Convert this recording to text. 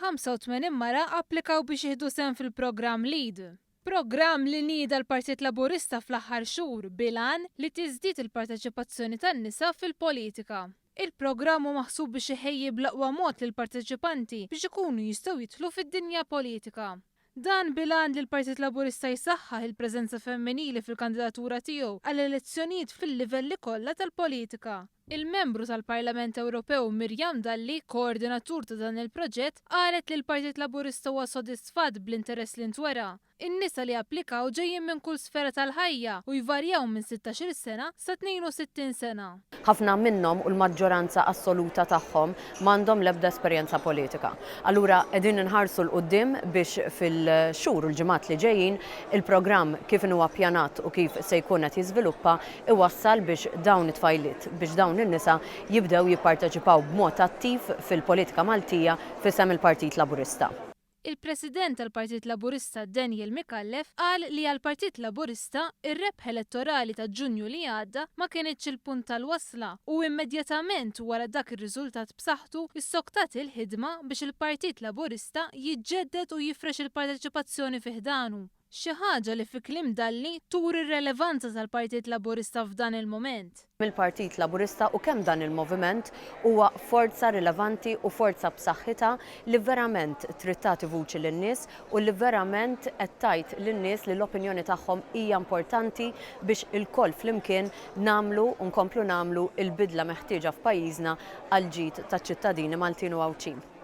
85 mara applikaw biex jieħdu sehem fil-programm LEAD. Programm li nieda l-Partit Laburista fl-aħħar xhur bil-għan li tiżdied il-parteċipazzjoni tan-nisa fil-politika. Il-programm hu maħsub biex iħejji bl-aqwa mod lill-parteċipanti biex ikunu jistgħu jidħlu fid-dinja politika. Dan bil-għan li l-Partit Laburista jsaħħaħ il-preżenza femminili fil-kandidatura tiegħu għall-elezzjonijiet fil-livelli kollha tal-politika. Il-Membru tal-Parlament Ewropew Miriam Dalli, koordinatur ta' dan il-proġett, qalet li l-Partit Laburista huwa sodisfatt bl-interess li ntwera. In-nisa li applikaw ġejjin minn kull sfera tal-ħajja u jvarjaw minn 16-il sena sa 62 sena. Ħafna minnhom u l-maġġoranza assoluta tagħhom m'għandhom l-ebda esperjenza politika. Allura qegħdin inħarsu 'l quddiem biex fil-xhur u l-ġimgħat li ġejjin il-programm kif inhuwa ppjanat u kif se jkun qed jiżviluppa iwassal biex dawn it-tfajliet, biex dawn in-nisa jibdew jipparteċipaw b'mod attiv fil-politika Maltija f'isem il-Partit Laburista. Il-President tal-Partit Laburista Daniel Micallef qal li għall-Partit Laburista r-rebħ elettorali ta' Ġunju li għadda ma kinitx il-punt tal-wasla u immedjatament wara dak ir-riżultat b'saħħtu ssoktat il-ħidma biex il-Partit Laburista jiġġedded u jifrex il-parteċipazzjoni fi ħdanu. Xi ħaġa li fi kliem Dalli turi r-relevanza tal-Partit Laburista f'dan il-mument. Il-Partit Laburista u kemm dan il-moviment huwa forza rilevanti u forza b'saħħitha li verament trid tagħti vuċi lin-nies u li verament qed tgħid lin-nies li l-opinjoni tagħhom hija importanti biex ilkoll flimkien nagħmlu u nkomplu nagħmlu l-bidla meħtieġa f'pajjiżna għall-ġid taċ-ċittadini Maltin u Għawdxin.